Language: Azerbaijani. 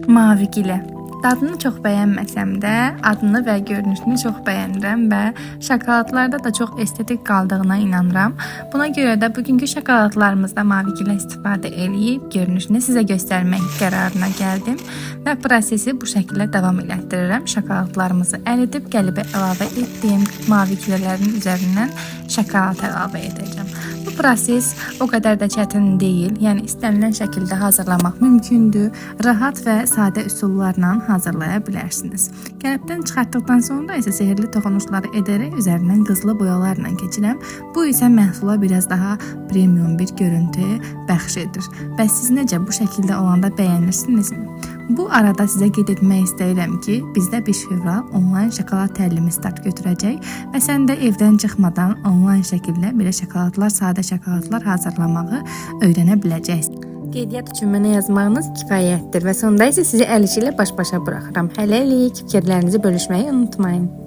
Mavi gilə. Dadını çox bəyənməsəm də, adını və görünüşünü çox bəyənirəm və şokoladlarda da çox estetik qaldığına inanıram. Buna görə də bugünkü şokoladlarımızda mavi gilə istifadə eləyib görünüşünü sizə göstərmək qərarına gəldim və prosesi bu şəkildə davam elətdirirəm. Şokoladlarımızı əridib qəlibə əlavə etdiyim mavi gilələrin üzərindən şokolad əlavə edəcəm. Bu proses o qədər də çətin deyil. Yəni istənilən şəkildə hazırlamaq mümkündür. Rahat və sadə üsullarla hazırlaya bilərsiniz. Qəlibdən çıxartdıqdan sonra isə sehrli toxunuşları edərək üzərindən qızılı boyalarla keçirəm. Bu isə məhsula biraz daha premium bir görüntü bəxş edir. Bəs siz necə bu şəkildə olanda bəyənirsinizmi? Bu arada sizə qeyd etmək istəyirəm ki, bizdə 5 fevral onlayn şokolad təlimi start götürəcək və sən də evdən çıxmadan onlayn şəkildə belə şokoladlar, sadə şokoladlar hazırlamağı öyrənə biləcəksən. Qeydiyyat üçün mənə yazmağınız kifayətdir və sonda isə sizi əl işi ilə baş-başa buraxıram. Hələlik fikirlərinizi bölüşməyi unutmayın.